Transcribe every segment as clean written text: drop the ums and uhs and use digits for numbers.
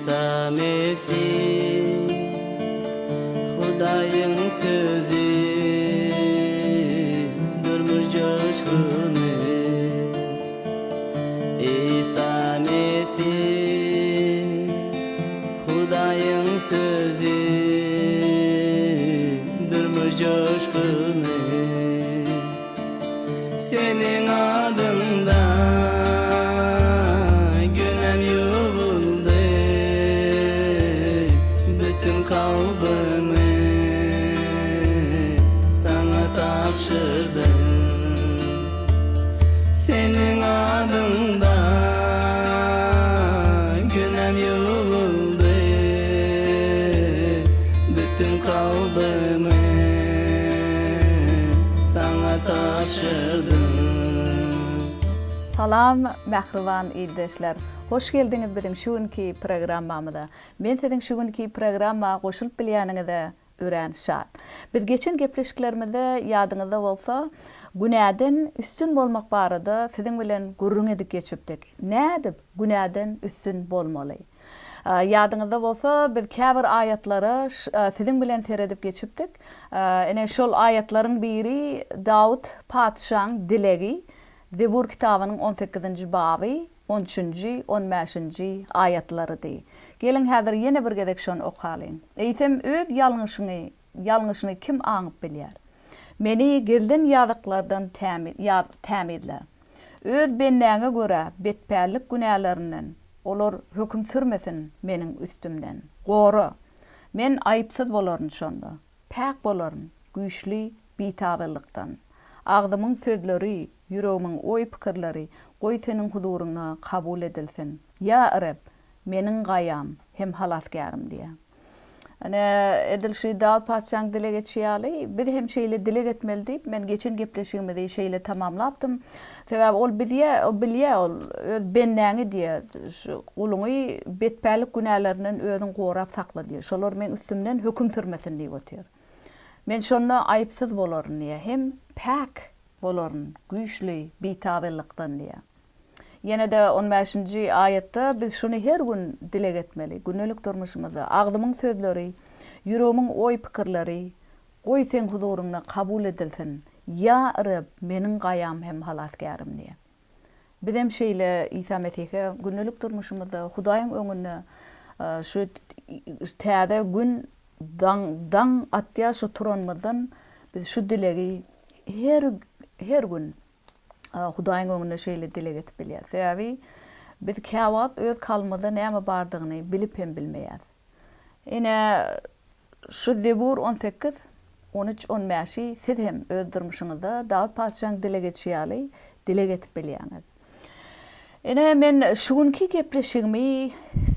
Isa Mesih Hudaýyň sözi Durmuş joşguny Isa Mesih Hudaýyň sözi Durmuş joşguny Seniň adyňda günäm ýuwuldy, Bütin kalbymy Saňa tabşyrdym. Seniň adyňda günäm ýuwuldy, Bütin kalbymy Saňa tabşyrdym. Salam mähriban ildeşler! Hoş geldiňiz biziň şu günki programmamyza. Men siziň şu günki programma goşulyp bilýäniňize örän şat. Biz geçen gepleşiklerimizde ýadyňyzda bolsa günäden üstün bolmak barada siziň bilen gürrüň edip geçipdik. Nädip günäden üstün bolmaly? Ýadyňyzda bolsa, biz käbir aýatlara siziň bilen seredip geçipdik. Ine, şol aýatlaryň biri Dawut patyşaň dilegi, Zebur kitabynyň on sekizinji baby, on üçünji, on bäşinji aýatlarydy. Geliň, häzir ýene bir gezek şony okalyň. Eýsem, öz ýalňyşyňy, ýalňyşyny kim aňyp bilýär? Meni gizlin ýazyklardan tämizle. Öz bendäňe görä betpällik günälerinden olar höküm sürmesin meniň üstümden. Gora! Men aýypsyz bolaryn şonda, päk bolaryn güýçli bitabylykdan. Agzymyň sözleri, ýüregimiň oý-pikirleri goý Seniň huzuryňda kabul edilsin. Ýa Reb, meniň gaýam hem halasgärim diýýär. Ine, edil şu Dawut patyşaň dileg etişi ýaly, biz hem şeýle dileg etmeli diýip, men geçen gepleşigimizi şeýle tamamlapdym. Sebäbi ol bizýä, ol bilýär, ol öz bendäňi diýýär, şu guluňy betpälik günälerinden özüň gorap sakla diýýär. Şolar meň üstümden höküm sürmesin diýip otyr. Men şonda aýypsyz bolaryn diýýär, hem päk bolaryn güýçli bitabylykdan diýýär. Ýene-de on bäşinji aýatda biz şuny her gün dileg etmeli, gündelik durmuşymyzda, Agzymyň sözleri, ýüregimiň oý-pikirleri, goý Seň huzuryňda kabul edilsin, ýa Reb, meniň gaýam hem halasgärim diýýär. Bizem şeýle Isa Mesihe gündelik durmuşymyzda Hudaýyň öňünde şu täze gün daň daň atýar şu turanymyzdan biz şu dilegi her her gün Hudaýyň öňünde şeýle dileg edip bilýäris. Sebäbi biz käwagt öz kalbymyzda näme bardygyny bilip hem bilmeýäris. Ine, şu Zebur 18, 13, 15-i siz hem öz durmuşyňyzda Dawut patyşaň dileg edişi ýaly dileg edip bilýäňiz. Ine, men şu günki gepleşigimi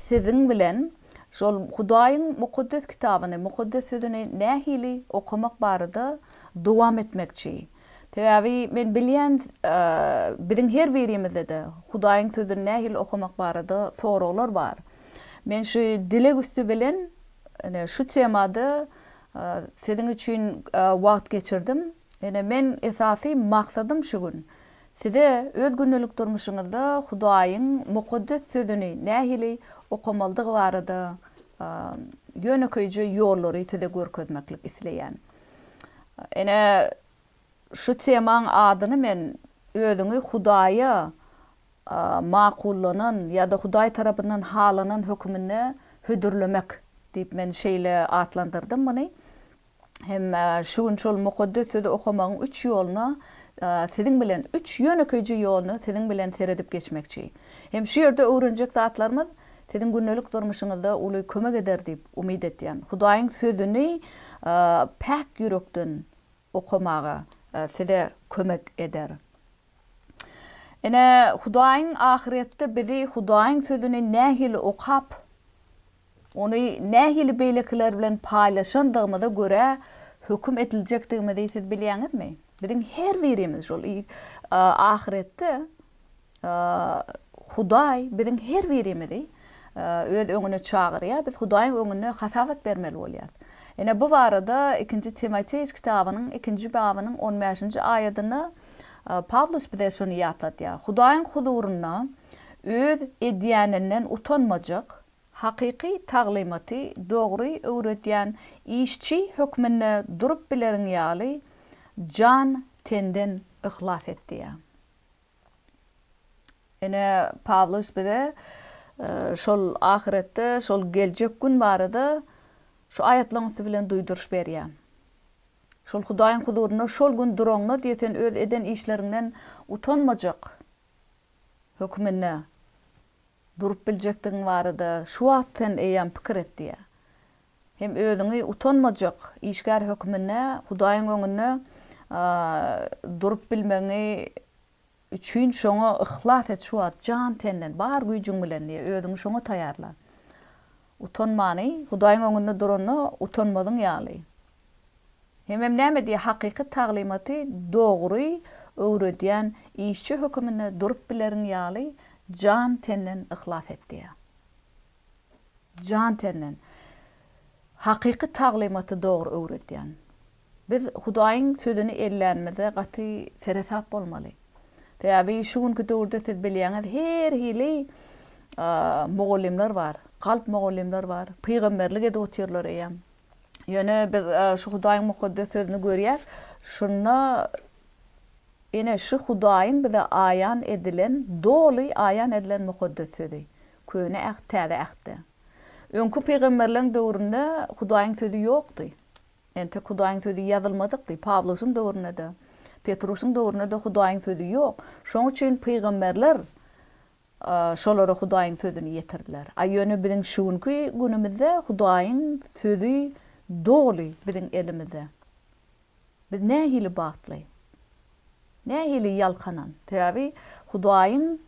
siziň bilen şol Hudaýyň Mukaddes Kitabyny, Mukaddes Sözüni nähili okamak barada dowam etmekçi. Sebäbi men bilýän, biziň her birimizde-de Hudaýyň Sözüni nähili okamak barada soraglar bar. Men şu dileg üsti bilen ine şu temada siziň üçin wagt geçirdim. Ine men esasy maksadym şu gün size öz gündelik durmuşyňyzda Hudaýyň Mukaddes Sözüni nähili okamalydygy barada ýönekeýje ýollary size görkezmeklik isleýän. Ine, şu temaň adyny men Özüňi Hudaýa makullanan ýa-da Hudaý tarapyndan halanan höküminde hödürlemek diýip men şeýle atlandyrdym muny. Hem şu gün şol Mukaddes Sözi okamagyň üç ýoluna siziň bilen, üç ýönekeýje ýoluna siziň bilen seredip geçmekçi. Hem şu ýerde öwrenjek zatlarymyz Siziň gündelik durmuşyňyzda uly kömek eder diýip umyt etýän. Hudaýyň Sözüni päk ýürekden okamaga size kömek eder. Ine, Hudaýyň ahyretde bizi Hudaýyň Sözüni nähili okap, ony nähili beýlekiler bilen paýlaşandygymyza görä höküm ediljekdigimizi siz bilýäňizmi? Biziň her birimiz şol ahyretde Hudaý biziň her birimizi Öz öňüne çagyrýar. Biz Hudaýyň öňünde hasabat bermeli bolýarys. Ine, bu barada Ikinji Timoteus kitabynyň ikinji babynyň on bäşinji aýadynda Pawlus bize şuny ýatladýar, Hudaýyň huzurynda öz edýäninden utanmajak. Hakyky taglymaty dogry öwredýän işçi hökmünde durup bileriň ýaly, jan-tenden yhlas et diýýär. Ine, Pawlus bize şol ahyretde, şol geljek gün barada şu aýatlaryň üsti bilen duýduryş berýär. Şol Hudaýyň huzurynda şol gün duraňda diýe sen öz eden işleriňden utanmajak hökmünde durup biljekdigiň barada şu wagt sen eýýäm pikir et diýýär. Hem özüňi utanmajak işgär hökmünde Hudaýyň öňünde durup bilmegiňi üçin şoňa yhlas et şu wagt jan-tenden, bar güýjüň bilen diýýär, özüňi şoňa taýýarla. Utanmany, Hudaýyň öňünde duranda utanmazyň ýaly. Hemem näme diýýär, hakyky taglymaty dogry öwredýän işçi höküminde durup bileriň ýaly jan-tenden yhlas et diýýär. Jan-tenden. Hakyky taglymaty dogry öwredýän. Biz Hudaýyň Sözüni ellänimizde gaty seresap bolmaly. Sebäbi şu günki döwürde siz bilýäňiz her hili mugallymlar bar, galp mugallymlar bar, pygamberlik edip otyrlar eýýäm. Ýöne biz şu Hudaýyň mukaddes sözüni görýäs, şunda ine şu Hudaýyň bize aýan edilen, doly aýan edilen mukaddes sözi. Köne Äht, Täze Ähtde. Öňki pygamberleň döwründe Hudaýyň sözi ýokdy. Entek Hudaýyň sözi ýazylmadykdy. Pawlusyň döwründe-de, Petrusyň döwründe-de Hudaýyň sözi ýok. Şoň üçin pygamberler şolara Hudaýyň sözüni ýetirdiler. A ýöne biziň şu günki günümizde Hudaýyň sözi doly biziň elimizde. Biz nähili bagtly! Nähili ýalkanan! Sebäbi Hudaýyň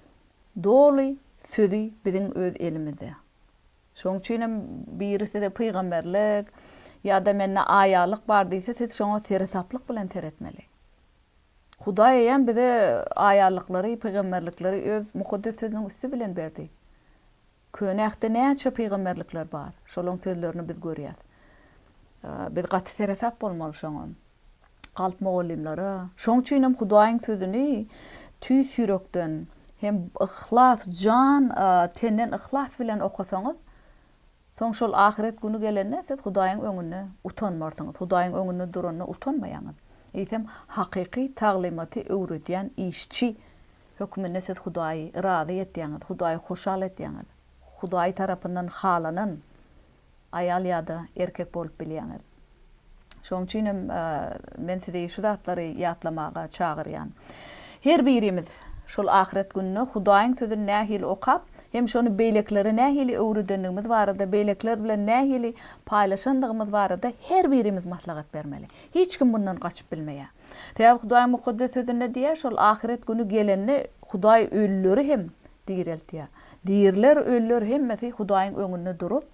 doly sözi biziň öz elimizde. Şoň üçinem biri size pygamberlik ýa-da mende aýalyk bar diýse, siz şoňa seresaplyk bilen seretmeli. Hudaý eýýäm bize aýallyklary, pygamberlikleri öz Mukaddes Sözüniň üsti bilen berdi. Köne Ähtde näçe pygamberlikler bar, şolaň sözlerini biz görýäs. Biz gaty seresap bolmaly şoňa. Galp mugallymlara. Şoň üçinem Hudaýyň Sözüni tüýs ýürekden hem yhlas, jan, tenden yhlas bilen okasaňyz, soň şol ahyret güni gelende siz Hudaýyň öňünde utanmarsyňyz. Hudaýyň öňünde duranda utanmaýaňyz. Eýsem, hakyky taglymaty öwredýän işçi hökmünde siz Hudaýy razy etýäňiz, Hudaýy hoşal etýäňiz. Hudaý tarapyndan halanan aýal ýa-da erkek bolup bilýäňiz. Şonuň üçin hem men sizi şu zatlary ýatlamaga çagyrýan. Her birimiz şol ahyret gününde Hudaýyň Sözüni nähili okap, hem şony beýlekilere nähili öwredendigimiz barada, beýlekiler bilen nähili paýlaşandygymyz barada her birimiz maslahat bermeli. Hiç kim mundan gaçyp bilmeýär. Sebäbi Hudaýyň Mukaddes Sözünde diýýär, şol ahyret güni gelende Hudaý ölüleri hem direltýär. Diriler, ölüler hemmesi Hudaýyň öňünde durup,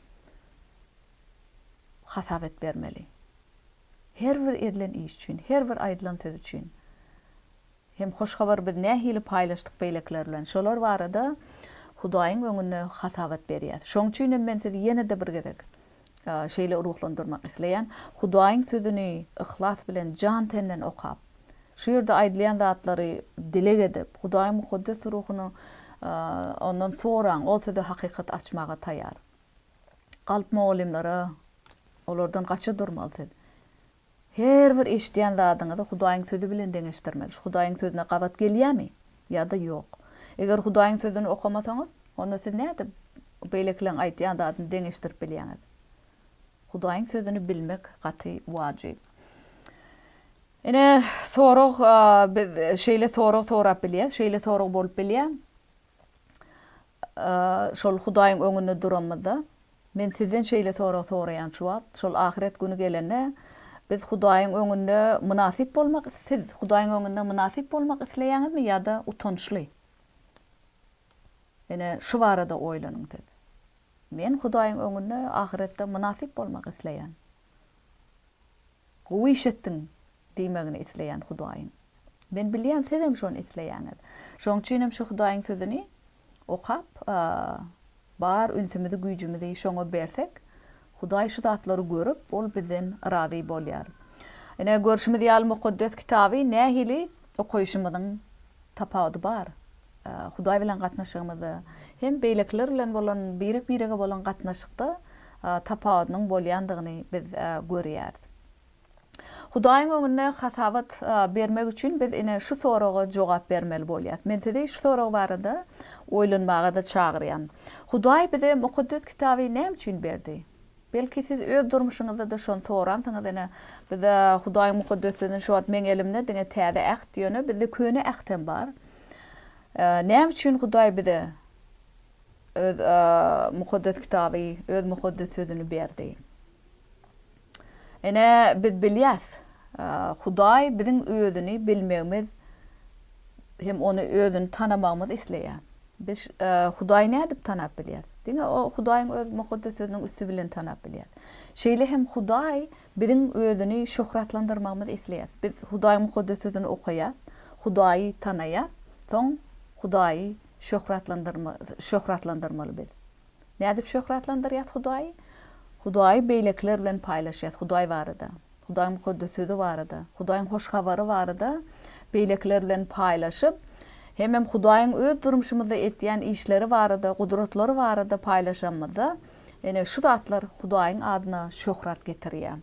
hasabat bermeli. Her bir edilen iş üçin, her bir aýdylan söz üçin. Hem hoş habary biz nähili paýlaşdyk beýlekiler bilen, şolar barada Hudaýyň öňünde hasabat berýäs. Şoň üçin hem men sizi ýene-de bir gezek şeýle ruhlandyrmak isleýän, Hudaýyň Sözüni yhlas bilen jan-tenden okap, şu ýerde aýdylýan zatlary dileg edip, Hudaýyň Mukaddes Ruhuny Ondan soraň, Ol size hakykaty açmaga taýýar. Galp mugallymlara, olardan gaça durmaly siz. Her bir eşidýän zadyňyzy Hudaýyň Sözi bilen deňeşdirmeli. Şu Hudaýyň Sözüne gabat gelýärmi ýa-da ýok? Eger Hudaýyň Sözüni okamasaňyz, onda siz nädip beýlekileň aýdýan zadyny deňeşdirip bilýäňiz? Hudaýyň Sözüni bilmek gaty wajyp. Ine, sorag, biz şeýle sorag sorap bilýäs, şeýle sorag bolup bilýär. Şol Hudaýyň öňünde duranymyzda, Men sizden şeýle sorag soraýan şu wagt, şol ahyret güni gelende, biz Hudaýyň öňünde mynasyp bolmak, siz Hudaýyň öňünde mynasyp bolmak isleýäňizmi ýa-da utançly? Ine, şu barada oýlanyň siz. Men Hudaýyň öňünde ahyretde mynasyp bolmak isleýän. Gowy iş etdiň diýmegini isleýän Hudaýyň. Men bilýän sizem şony isleýäňiz. Şoň üçin hem şu Hudaýyň sözüni okap, bar ünsümizi, güýjümizi şoňa bersek, Hudaý şu zatlary görüp, ol bizden razy bolýar. Ine, görşümiz ýaly Mukaddes Kitaby nähili okaýşymyzyň tapawudy bar. Hudaý bilen gatnaşygymyzda hem beýlekiler bilen bolan birek-birege bolan gatnaşykda tapawudynyň bolýandygyny biz görýäris. Hudaýyň öňünde hasabat bermek üçin biz ine şu soraga jogap bermeli bolýas. Men sizi şu sorag barada oýlanmaga-da çagyrýan. Hudaý bize Mukaddes Kitaby näme üçin berdi? Belki siz öz durmuşyňyzda-da şony soransyňyz, ine, bize Hudaýyň Mukaddes Sözüni şu wagt meň elimde diňe Täze Äht, ýöne bizde Köne Äht hem bar. Näme üçin Hudaý bize Öz Mukaddes Kitaby, Öz Mukaddes Sözüni berdi? Ine, biz bilýäs, Hudaý biziň Özüni bilmegimiz hem Ony Özüni tanamagymyzy isleýär. Biz Hudaýy nädip tanap bilýäs? Diňe O Hudaýyň Öz Mukaddes Sözüniň üsti bilen tanap bilýäs. Şeýle hem Hudaý biziň Özüni şöhratlandyrmagymyzy isleýär. Biz Hudaýyň Mukaddes Sözüni okaýas, Hudaýy tanaýas, soň Hudaýy şöhratlandyrmaly biz. Nädip şöhratlandyrýas Hudaýy? Hudaýy beýlekiler bilen paýlaşýas, Hudaý barada, Hudaýyň Mukaddes Sözi barada, Hudaýyň Hoş Habary barada beýlekiler bilen paýlaşyp, hemem Hudaýyň öz durmuşymyzda etýän işleri barada, gudratlary barada paýlaşanymyzda, ine, şu zatlar Hudaýyň adyna şöhrat getirýär.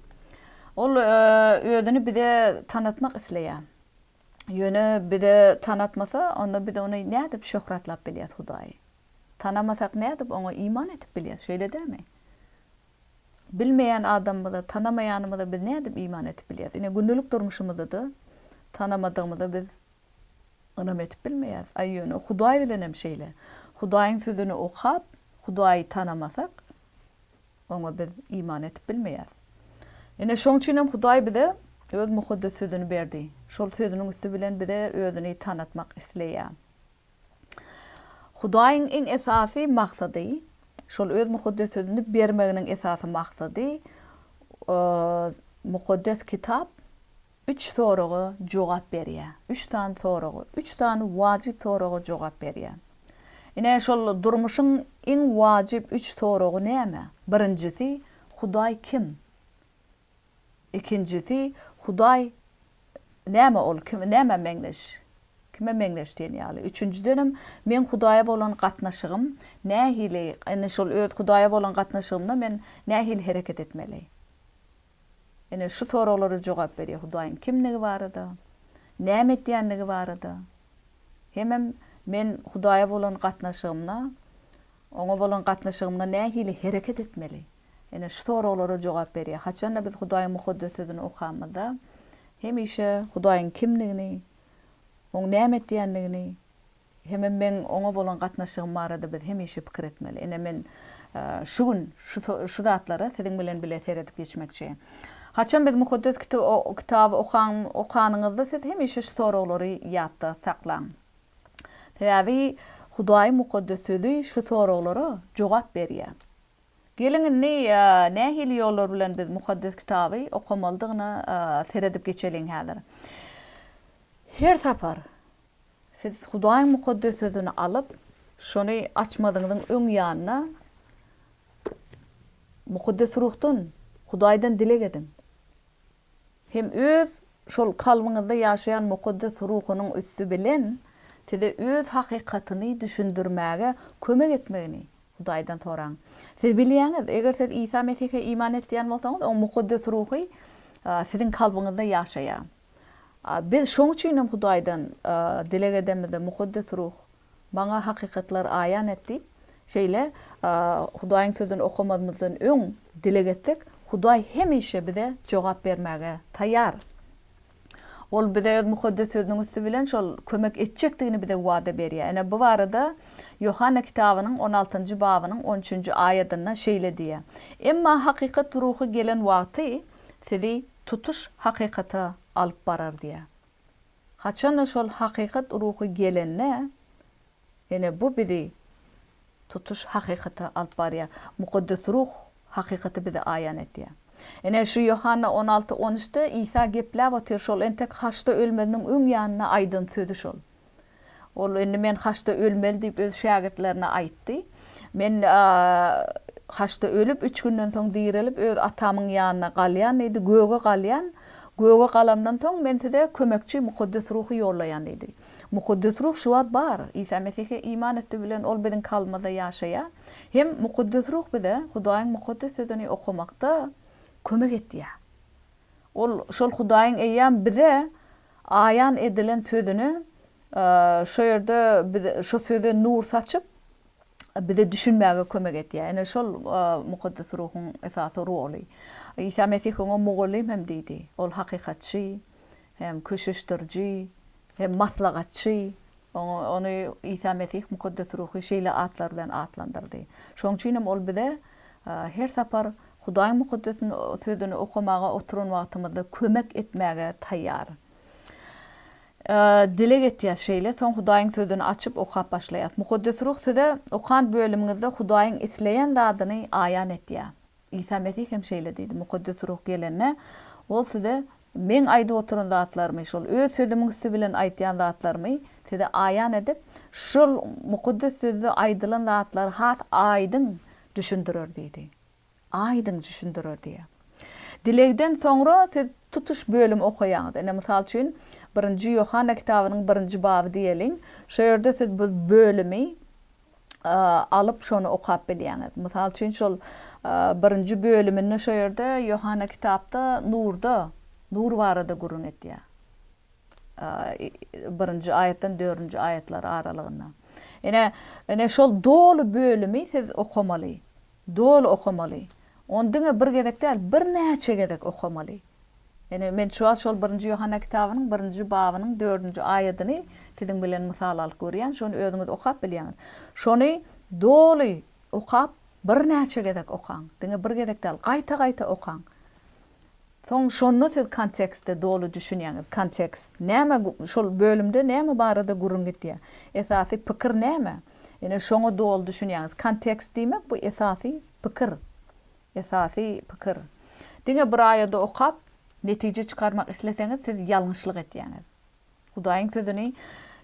Ol Özüni bize tanatmak isleýär. Ýöne bize tanatmasa, onda biz Ony nädip şöhratlap bilýäs Hudaýy? Tanamasak nädip oňa iman edip bilýäs, şeýle dälmi? Bilmeýän adamymyza, tanamaýanymyza biz nädip iman edip bilýäs? Ine, gündelik durmuşymyzda-da tanamadygymyza biz ynam edip bilmeýäris. Aý, ýöne Hudaý bilen hem şeýle. Hudaýyň Sözüni okap, Hudaýy tanamasak, oňa biz iman edip bilmeýäris. Ine, şoň üçin hem Hudaý bize Öz Mukaddes Sözüni berdi. Şol Sözüniň üsti bilen bize Özüni tanatmak isleýär. Hudaýyň iň esasy maksady, şol öz Mukaddes Sözüni bermeginiň esasy maksady, Mukaddes Kitap üç soraga jogap berýär. Üç sany soraga, üç sany wajyp soraga jogap berýär. Ine, şol durmuşyň iň wajyp üç soragy näme? Birinjisi, Hudaý kim? Ikinjisi, Hudaý näme ol, kim, nämä meňzeş? Kime meňzeş diýen ýaly. Üçünjidenem, meň Hudaýa bolan gatnaşygym nähili, indi şol öz Hudaýa bolan gatnaşygymda men nähili hereket etmeli? Ine, şu soraglara jogap berýär, Hudaýyň kimdigi barada, näme etýändigi barada, hemem men Hudaýa bolan gatnaşygymda, Oňa bolan gatnaşygymda nähili hereket etmeli? Ine, şu soraglara jogap berýär. Haçanda biz Hudaýyň Mukaddes Sözüni okamyzda, hemişe Hudaýyň kimdigini, Oň näme etýändigini hemem meň Oňa bolan gatnaşygym barada biz hemişe pikir etmeli. Ine, men şu gün şu şu zatlara siziň bilen bile seredip geçmekçi. Haçan biz Mukaddes Kitaby okanyňyzda siz hemişe şu soraglary ýatda saklaň. Sebäbi Hudaýyň Mukaddes Sözi şu soraglara jogap berýär. Geliň indi nähili ýollar bilen biz Mukaddes Kitaby okamalydygyna seredip geçeliň häzir. Her sapar siz Hudaýyň Mukaddes Sözüni alyp, şony açmazyňyzyň öň ýanyna Mukaddes Ruhdan, Hudaýdan dileg ediň. Hem öz şol kalbyňyzda ýaşaýan Mukaddes Ruhunyň üsti bilen size öz hakykatyny düşündirmäge kömek etmegini Hudaýdan soraň. Siz bilýäňiz, eger siz Isa Mesihe iman etýän bolsaňyz, Oň Mukaddes Ruhy siziň kalbyňyzda ýaşaýar. Biz şoň üçin hem Hudaýdan dileg edemizde, Mukaddes Ruh, maňa hakykatlary aýan et diýip, şeýle Hudaýyň Sözüni okamazymyzdan öň dileg etsek, Hudaý hemişe bize jogap bermäge taýýar. Ol bize öz Mukaddes Sözüniň üsti bilen şol kömek etjekdigini bize wada berýär. Ine, bu barada Ýohanna kitabynyň on altynjy babynyň on üçünji aýadynda şeýle diýýär, Emma hakykat Ruhy gelen wagty sizi tutuş hakykata alyp barar diýýär. Haçanda şol hakykat Ruhy gelende, ine, bu bizi tutuş hakykata alyp barýar. Mukaddes Ruh hakykaty bize aýan edýär. Ine, şu Ýohanna 16, 13-de Isa gepläp otyr, şol entek haçda ölmeziniň öň ýanynda aýdan sözi şol. Ol indi men haçda ölmeli diýip öz şägirtlerine aýtdy. Men haçda ölüp, üç günden soň direlip, öz Atamyň ýanyna galýan diýdi, göge galýan. Göge galamdan soň men size kömekçi Mukaddes Ruhy ýollaýan diýdi. Mukaddes Ruh şu wagt bar. Isa Mesihe iman üsti bilen Ol biziň kalbymyzda ýaşaýar. Hem Mukaddes Ruh bize Hudaýyň Mukaddes Sözüni okamakda kömek etýär. Ol şol Hudaýyň eýýäm bize aýan edilen Sözüni şo ýerde bize şo söze nur saçyp, bize düşünmäge kömek etýär. Ine şol Mukaddes Ruhuň esasy roly. Isa Mesih oňa mugallym hem diýdi. Ol hakykatçy, hem köşeşdiriji, hem maslahatçy. Oňa ony Isa Mesih Mukaddes Ruhy şeýle atlar bilen atlandyrdy. Şonuň üçin hem ol bize her sapar Hudaýyň Mukaddes Sözüni okamaga oturan wagtymyzda kömek etmäge taýýar. Dileg etýäs şeýle, soň Hudaýyň Sözüni açyp okap başlaýas. Mukaddes Ruh size okan bölümiňizde Hudaýyň isleýän zadyny aýan etýär. Isa Mesih hem şeýle diýdi, Mukaddes Ruh gelende, Ol size Meň aýdyp oturan zatlarymy, şol Öz Sözümiň üsti bilen aýtýan zatlarymy size aýan edip, şol Mukaddes Sözde aýdylan zatlary has aýdyň düşündirer diýdi. Aýdyň düşündirer diýýär. Dilegden soňra siz tutuş bölümi okaýaňyz. Ine, mysal üçin, Birinji Ýohanna kitabynyň birinji baby diýeliň. Şo ýerde siz bu bölümi alyp, şony okap bilýäňiz. Mysal üçin, şol birinji bölüminde şo ýerde Ýohanna kitapda nurda, nur barada gürrüň etýär. Birinji aýatdan dördünji aýatlar aralygynda. Ine, ine şol doly bölümi siz okamaly. Doly okamaly. Ony diňe bir gezek däl, birnäçe gezek okamaly. Ine, men şu wagt şol Birinji Ýohanna kitabynyň birinji babynyň dördünji aýadyny siziň bilen mysal alyp görýän, şony özüňiz okap bilýäňiz. Şony doly okap, birnäçe gezek okaň. Diňe bir gezek däl, gaýta-gaýta okaň. Soň şonda siz kontekste doly düşünýäňiz. Kontekst näme, şol bölümde näme barada gürrüň gidýär? Esasy pikir näme? Ine şoňa doly düşünýäňiz. Kontekst diýmek bu esasy pikir. Esasy pikir. Diňe bir aýady okap, netije çykarmak isleseňiz siz ýalňyşlyk etýäňiz. Hudaýyň sözüni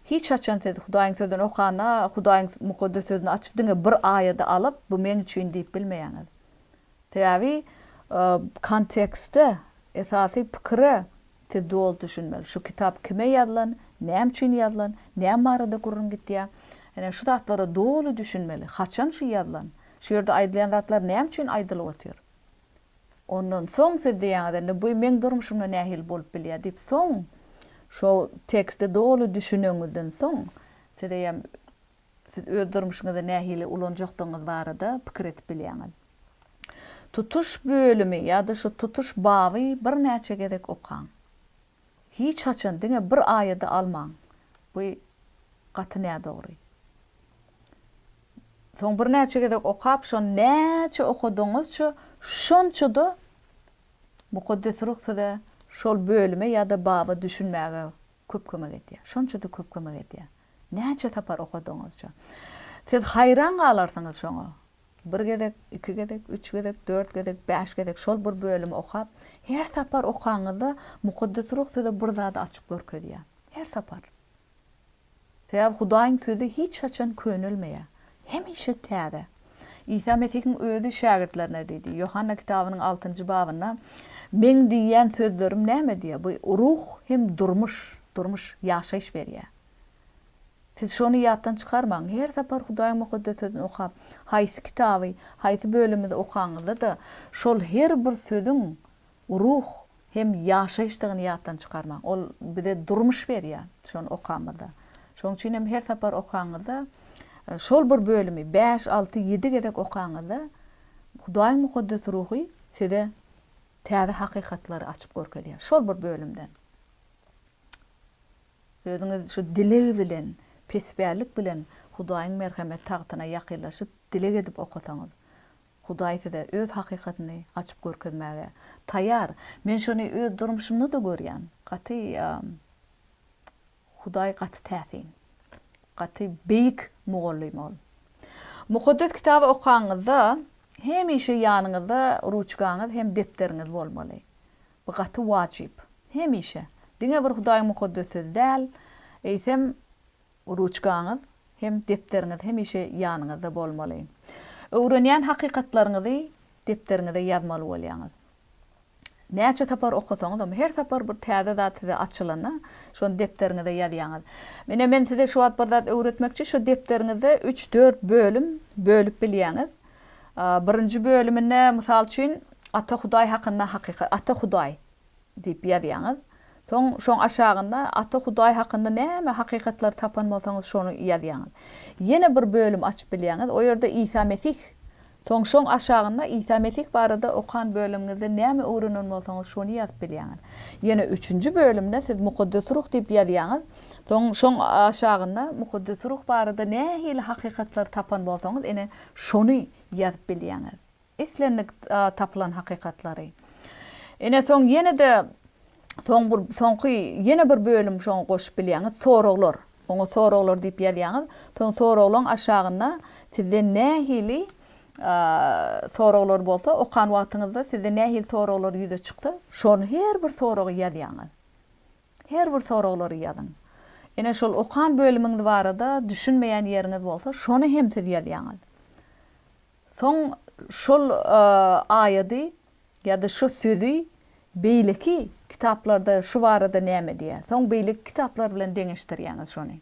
hiç haçan siz Hudaýyň sözüni okanda, Hudaýyň mukaddes sözüni açyp diňe bir aýady alyp, bu meň üçin diýip bilmeýäňiz. Sebäbi kontekste, esasy pikire siz doly düşünmeli. Şu kitap kime ýazylan, näme üçin ýazylan, näme barada gürrüň gitýär? Ine, şu zatlara doly düşünmeli. Haçan şu ýazylan? Şu ýerde aýdylýan zatlar näme üçin aýdylyp otyr? Ondan soň siz diýýäňiz, indi bu meň durmuşymda nähili bolup bilýär diýip, soň şo tekste doly düşüneňizden soň siz eýýäm Siz öz durmuşyňyzda nähili ulanjakdygyňyz barada pikir edip bilýäňiz. Tutuş bölümi ýa-da şu tutuş baby birnäçe gezek okaň. Hiç haçan diňe bir aýady almaň. Bu gaty nädogry. Soň birnäçe gezek okap, şony näçe okadygyňyzça, şonça-da Mukaddes Ruh size şol bölüme ýa-da baba düşünmäge köp kömek edýär. Şonça-da köp kömek edýär. Näçe sapar okadygyňyzça. Siz haýran galarsyňyz şoňa. Bir gezek, iki gezek, üç gezek, dört gezek, bäş gezek şol bir bölümi okap, her sapar okaňyzda Mukaddes Ruh size bir zady açyp görkezýär. Her sapar. Sebäbi Hudaýyň Sözi hiç haçan könelmeýär. Hemişe täze. Isa Mesihiň özi şägirtlerine diýdi, Ýohanna kitabynyň altynjy babynda, Meň diýýän sözlerim näme diýýär? Bu ruh hem durmuş, durmuş, ýaşaýyş berýär. Siz şony ýatdan çykarmaň. Her sapar Hudaýyň Mukaddes Sözüni okap, haýsy kitaby, haýsy bölümizi okaňyzda-da, şol her bir sözüň ruh hem ýaşaýyşdygyny ýatdan çykarmaň. Ol bize durmuş berýär, şony okamyzda. Şonuň üçin hem her sapar okaňyzda, şol bir bölümi bäş, alty, ýedi gezek okaňyzda, Hudaýyň Mukaddes Ruhy size täze hakykatlary açyp görkezýär. Şol bir bölümden. Özüňiz şu dileg bilen, pespällik bilen Hudaýyň merhemet tagtyna ýakynlaşyp, dileg edip okasaňyz, Hudaý size Öz hakykatyny açyp görkezmäge taýýar. Men şony öz durmuşymda-da görýän. Gaty Hudaý gaty täsin. Gaty beýik mugallym ol. Mukaddes Kitaby okaňyzda, hemişe ýanyňyzda ruçkaňyz hem depderiňiz bolmaly. Bu gaty wajyp. Hemişe. Diňe bir Hudaýyň Mukaddes Sözi däl, eýsem, Ruçkaňyz hem depderiňiz hemişe ýanyňyzda bolmaly. Öwrenýän hakykatlaryňyzy depderiňize ýazmaly bolýaňyz. Näçe sapar okasaňyzam, her sapar bir täze zat size açylanda, şony depderiňize ýazýaňyz. Ine, men size şu wagt bir zat öwretmekçi, şu depderiňizde üç-dört bölüm bölüp bilýäňiz. Birinji bölüminde, mysal üçin, Ata Hudaý hakynda hakykat, Ata Hudaý diýip ýazýaňyz. Soň şoň aşagynda Ata Hudaý hakynda näme hakykatlary tapan bolsaňyz şony ýazýaňyz. Ýene bir bölüm açyp bilýäňiz, o ýerde Isa Mesih Soň şoň aşagynda Isa Mesih barada okan bölümiňizde näme öwrenen bolsaňyz şony ýazyp bilýäňiz. Ýene üçünji bölümde siz Mukaddes Ruh diýip ýazýaňyz. Soň şoň aşagynda Mukaddes Ruh barada nähili hakykatlary tapan bolsaňyz ine şony ýazyp bilýäňiz. Islendik tapylan hakykatlary. Ine soň ýene-de Soň bir soňky ýene bir bölüm şoňa goşup bilýäňiz, soraglar. Oňa soraglar diýip ýazýaňyz. Soň soraglaryň aşagynda sizde nähili soraglar bolsa, okan wagtyňyzda sizde nähili soraglar ýüze çyksa, şony her bir soragy ýazýaňyz. Her bir soraglary ýazyň. Ine şol okan bölümiňiz barada düşünmeýän ýeriňiz bolsa, şony hem siz ýazýaňyz. Soň şol aýady ýa-da şo sözi beýleki kitaplarda şu barada näme diýýär? Soň beýleki kitaplar bilen deňeşdirýäňiz şony.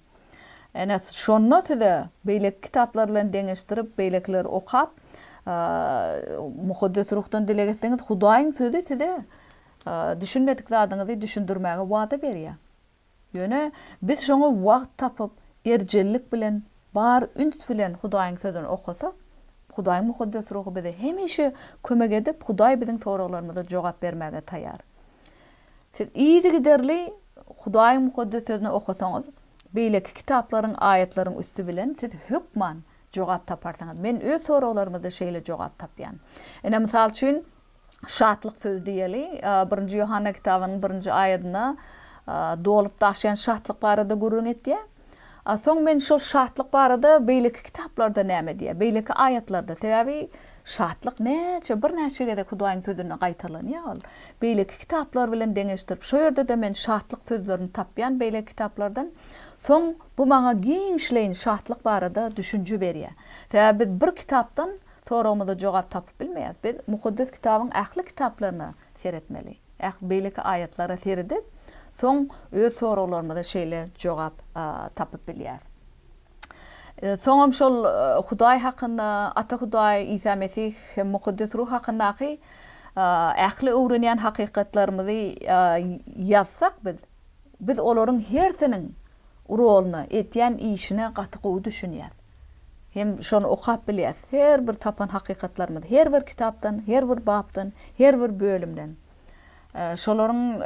Ene şonda size beýleki kitaplar bilen deňeşdirip, beýlekileri okap, Mukaddes Ruhdan dileg etseňiz, Hudaýyň sözi size düşünmedik zadyňyzy düşündirmäge wada berýär. Ýöne biz şoňa wagt tapyp, erjellik bilen, bar üns bilen Hudaýyň Sözüni okasak, Hudaýyň Mukaddes Ruhy bize hemişe kömek edip, Hudaý biziň soraglarymyza jogap bermäge taýýar. Siz yzygiderli Hudaýyň Mukaddes Sözüni okasaňyz, beýleki kitaplaryň, aýatlaryň üsti bilen siz hökman jogap taparsyňyz. Men öz soraglarymyzda şeýle jogap tapýan. Ine, mysal üçin, şatlyk sözi diýeli. Birinji Ýohanna kitabynyň birinji aýadynda dolup daşýan şatlyk barada gürrüň etýär. A soň men şol şatlyk barada beýleki kitaplarda näme diýýär? Beýleki aýatlarda. Sebäbi şatlyk näçe, birnäçe gezek Hudaýyň sözünde gaýtalanýar ol. Beýleki kitaplar bilen deňeşdirip, şo ýerde-de men şatlyk sözlerini tapýan beýleki kitaplardan. Soň bu maňa giňişleýin şatlyk barada düşünje berýär. Sebäbi biz bir kitapdan Soragymyza jogap tapyp bilmeýäris. Biz Mukaddes Kitabyň ähli kitaplaryna seretmeli. Ähli beýleki aýatlara seredip, soň öz soraglarymyza şeýle jogap tapyp bilýäris. Soňam şol Hudaý hakynda, Ata Hudaý, Isa Mesih hem Mukaddes Ruh hakyndaky ähli öwrenýän hakykatlarymyzy ýazsak biz, biz olaryň hersiniň roluna, edýän işine gaty gowy düşünýäris. Hem şony okap bilýäris. Her bir tapan hakykatlarymyzy her bir kitapdan, her bir bapdan, her bir bölümden. Şolaryň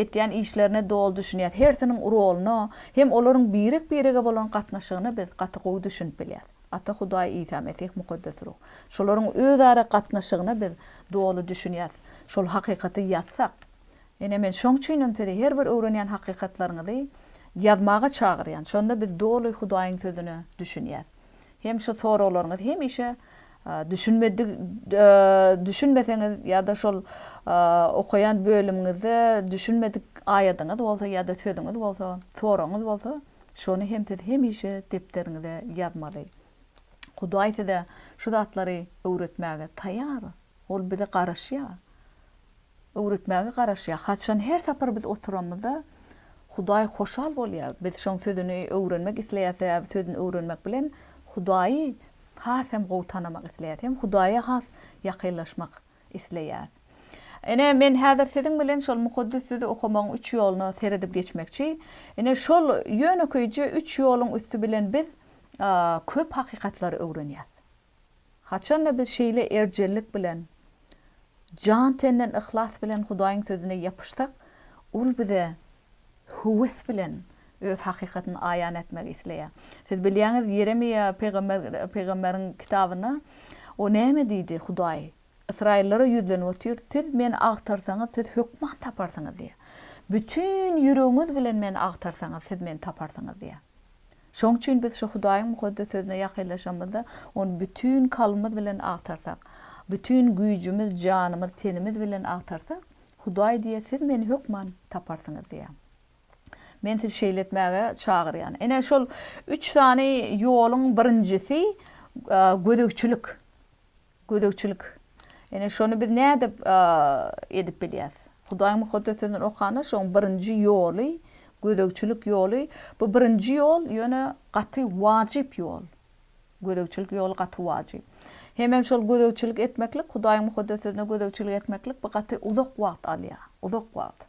edýän işlerine doly düşünýäris. Hersiniň roluna hem olaryň birek-birege bolan gatnaşygyna biz gaty gowy düşünip bilýäris. Ata Hudaý, Isa Mesih, Mukaddes Ruh. Şolaryň özara gatnaşygyna biz doly düşünýäris. Şol hakykaty ýazsak, Ine, men şoň üçinem sizi her bir öwrenýän hakykatlaryňyzy ýazmaga çagyrýan. Şonda biz doly Hudaýyň Sözüne düşünýäs. Hem şu soraglaryňyz hemişe düşünmedik düşünmeseňiz ýa-da şol okaýan bölümiňizde düşünmedik aýadyňyz bolsa ýa-da sözüňiz bolsa, soragyňyz bolsa, şony hem siz hemişe depderiňize ýazmaly. Hudaý size şu zatlary öwretmäge taýýar. Ol bize garaşýar. Öwretmäge garaşýar. Haçan her sapar biz oturamyzda, Hudaý hoşal bolýar. Biz şoň sözüni öwrenmek isleýäs, sebäbi sözüni öwrenmek bilen Hudaýy has hem gowy tanamak isleýäs, hem Hudaýa has ýakynlaşmak isleýäs. Ine, men häzir siziň bilen şol Mukaddes Sözi okamagyň üç ýoluna seredip geçmekçi. Ine, şol ýönekeýje üç ýoluň üsti bilen biz köp hakykatlary öwrenýäs. Haçan-da biz şeýle erjellik bilen, jan-tenden yhlas bilen Hudaýyň Sözüne ýapyşsak, Ol bize höwes bilen Öz hakykatyny aýan etmegi isleýär. Siz bilýäňiz, Ýeremiýa pygamber, pygamberiň kitabynda o näme diýdi, Hudaý ysraýyllara ýüzlenip otyr, Siz Meni agtarsaňyz, siz hökman taparsyňyz diýýär. Bütin ýüregiňiz bilen Meni agtarsaňyz, siz Meni taparsyňyz diýýär. Şoň üçin biz şu Hudaýyň mukaddes Sözüne ýakynlaşanymyzda, ony bütin kalbymyz bilen agtarsak, bütin güýjümiz, janymyz, tenimiz bilen agtarsak, Hudaý diýýär, siz meni hökman taparsyňyz diýýär. Men sizi şeýle etmäge çagyrýan. Ine, şol üç sany ýoluň birinjisi gözegçilik. Gözegçilik. Ine, şony biz nädip edip bilýäris? Hudaýyň Mukaddes Sözüni okanda şoň birinji ýoly, gözegçilik ýoly, bu birinji ýol ýöne gaty wajyp ýol. Gözegçilik ýoly gaty wajyp. Hemem şol gözegçilik etmeklik, Hudaýyň Mukaddes Sözüne gözegçilik etmeklik bu gaty uzak wagt alýar. Uzak wagt.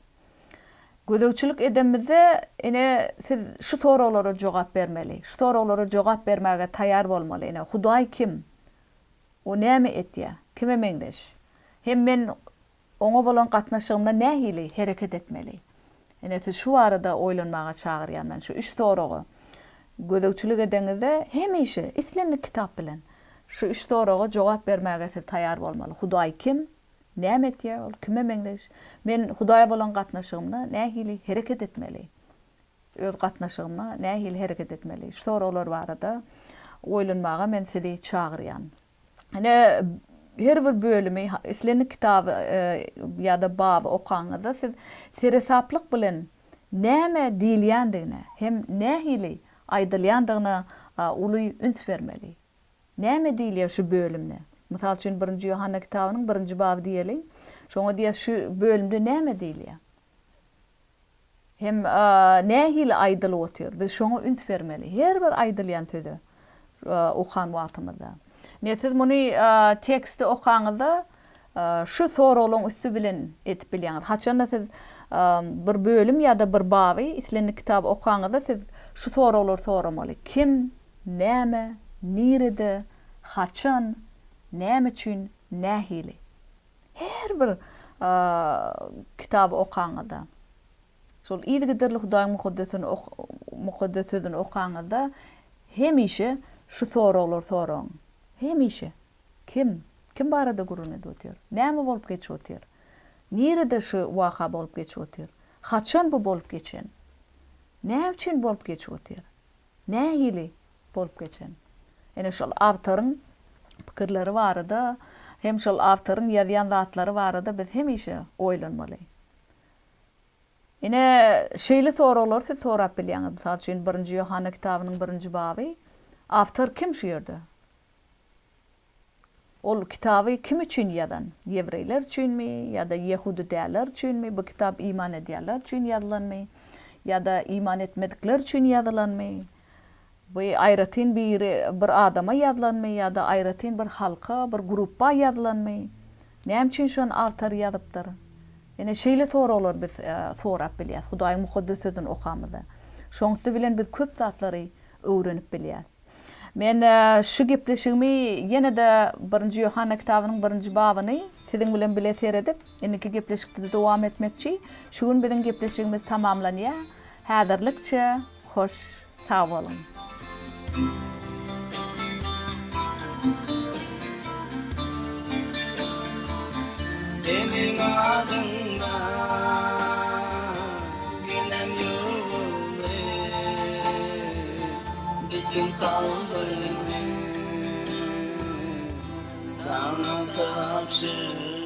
Gözegçilik edemizde ine siz şu soraglara jogap bermeli. Şu soraglara jogap bermäge taýar bolmaly. Ine Hudaý kim? O näme etýär? Kime meňzeş? Hem men Oňa bolan gatnaşygymda nähili hereket etmeli? Ine, sizi şu barada oýlanmaga çagyrýan men. Şu üç soraga gözegçilik edeňizde, hemişe, islendik kitap bilen, şu üç soraga jogap bermäge siz taýýar bolmaly. Hudaý kim? Näme etýär Ol? Kime meňzeş? Men Hudaýa bolan gatnaşygymda nähili hereket etmeli? Öz gatnaşygymda nähili hereket etmeli? Şu soraglar barada oýlanmaga men sizi çagyrýan. Ine, her bir bölümi, islendik kitaby ýa-da baby okaňyzda siz seresaplyk bilen näme diýilýändigine hem nähili aýdylýandygyna uly üns bermeli. Näme diýilýär şu bölümde? Mysal üçin, Birinji Ýohanna kitabynyň birinji baby diýeliň. Şoňa diýýär, şu bölümde näme diýilýär? Hem nähili aýdylyp otyr. Biz şoňa üns bermeli. Her bir aýdylýan söze okan wagtymyzda. Ne siz muny teksti okaňyzda şu soraglaryň üsti bilen edip bilýäňiz. Haçanda siz bir bölüm ýa-da bir baby, islendik kitaby okaňyzda siz şu soraglary soramaly. Kim, näme, nirede, haçan, näme üçin, nähili? Her bir kitaby okaňyzda, şol yzygiderli Hudaýyň Mukaddes Sözüni okaňyzda hemişe şu soraglary soraň. Hemişe. Kim? Kim barada gürrüň edip otyr? Näme bolup geçip otyr? Nirede şu waka bolup geçip otyr? Haçan bu bolup geçen? Näme üçin bolup geçip otyr? Nähili bolup geçen? Ine şol awtoryň pikirleri barada hem şol awtoryň ýazýan zatlary barada biz hemişe oýlanmaly. Ine şeýle soraglary siz sorap bilýäňiz. Mysal üçin Birinji Ýohanna kitabynyň birinji baby. Awtor kim şu ýerde? Ol kitaby kim üçin ýazan? Ýewreýler üçinmi ýa-da ýehudy däller üçinmi? Bu kitap iman edýänler üçin ýazylanmy ýa-da iman etmedikler üçin ýazylanmy? Bu aýratyn biri bir adama ýazylanmy ýa-da aýratyn bir halka, bir grupba ýazylanmy? Näme üçin şony awtor ýazypdyr? Ine, şeýle soraglary biz sorap bilýäs, Hudaýyň Mukaddes Sözüni okamyzda. Şoň üsti bilen biz köp zatlary öwrenip bilýäs. Men şu gepleşigimi ýene-de Birinji Ýohanna kitabynyň birinji babyny siziň bilen bile seredip, indiki gepleşikde dowam etmekçi. Şu gün biziň gepleşigimiz tamamlanýar. Häzirlikçe hoş sag boluň. Seniň adyňda günäm ýuwuldy Bütin kalbymy saňa tabşyrdym.